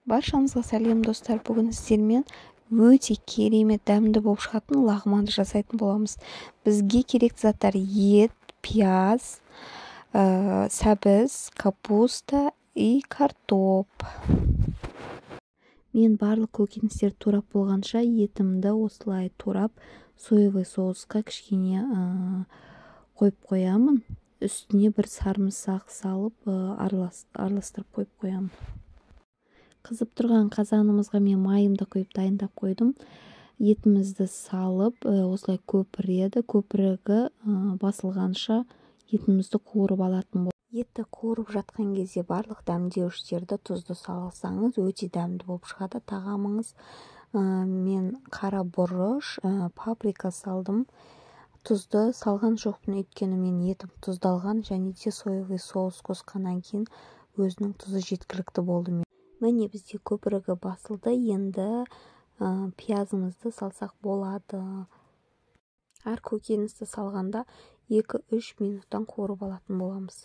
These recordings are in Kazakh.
Баршаңызға сәлем, достар! Бүгін сіздермен өте керемет дәмді болып шығатын лағманды жасайтын боламыз. Бізге керекті заттар: ет, пияз, сәбіз, капуста и картоп. Мен барлық көкөністерді турап болғанша, етімді осылай турап, соевый соусқа кішкене қойып қоямын. Үстіне бір сарымсақ салып, араластырып қойып қоямын. Қызып тұрған қазанымызға мен майымды құйып дайындап қойдым. Етімізді салып, осылай көпіреді. Көпірігі басылғанша етімізді қуырып алатын. Етті қуырып жатқан кезде барлық дәмдеуіштерді, тұзды салсаңыз, өте дәмді болып шығады тағамыңыз. Мен қара бұрыш, паприка салдым. Тұзды салған жоқпын, өйткені мен етім тұздалған және де соевый соус қосқаннан кейін өзінің тұзы жеткілікті болды. Міне, бізде көпірігі басылды. Енді пиязымызды салсақ болады. Әр көкөністі салғанда 2-3 минуттан қуырып алатын боламыз.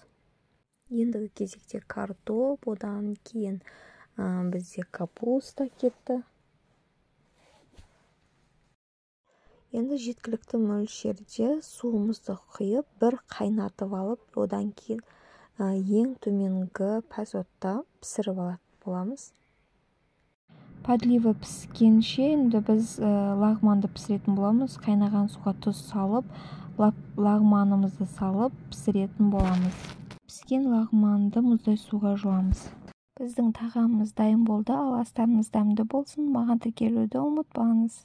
Ендігі кезекте картоп, одан кейін бізде капуста кетті. Енді жеткілікті мөлшерде суымызды құйып, бір қайнатып алып, одан кейін ең төменгі пәс отта пісіріп алатын боламыз. Подлива піскенше енді біз лағманды пісіретін боламыз. Қайнаған суға тұз салып, лағманымызды салып пісіретін боламыз. Піскен лағманды мұздай суға жуамыз. Біздің тағамымыз дайын болды. Ал астарыңыз дәмді болсын. Маған тіркелуді ұмытпаңыз.